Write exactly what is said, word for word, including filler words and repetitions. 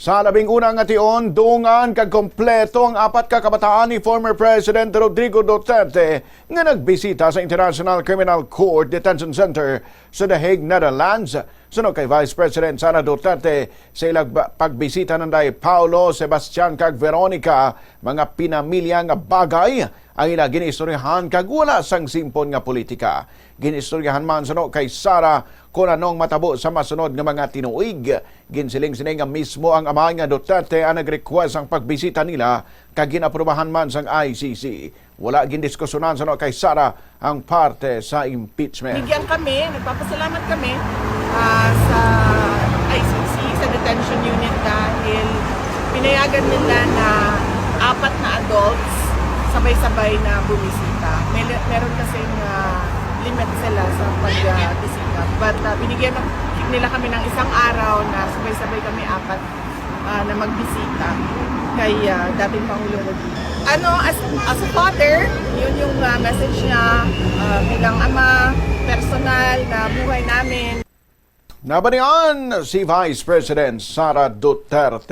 Sa labing una nga tion, dungan kag kompleto ang apat ka kabataan ni former President Rodrigo Duterte nga nagbisita sa International Criminal Court Detention Center sa The Hague, Netherlands. Suno kay Vice President Sara Duterte, sa ilang ba- pagbisita nanday Paulo, Sebastian kag Veronica, mga pinamilya nga bagay ang ila ginistoryahan kag wala sang simpon nga politika. Ginistoryahan man suno kay Sara kon anong matabo sa masunod nga mga tinuig. Ginsiling sini nga mismo ang amay nga Duterte ang nag-request ang pagbisita nila kag ginaprobahan man sang I C C. Wala gindiskusyonan suno kay Sara ang parte sa impeachment. Binigyan kami, nagpapasalamat kami ah, sa I C C, sa detention unit dahil pinayagan nila na apat na adults sabay-sabay na bumisita. May, meron kasing ah, limit sila sa pagbisita. But ah, binigyan ng, nila kami ng isang araw na sabay-sabay kami apat ah, na magbisita kay ah, dating Pangulong Rodrigo. Ano, as, as a father, yun yung ah, message niya ah, bilang ama, personal na buhay namin. Nabanian si Vice President Sara Duterte.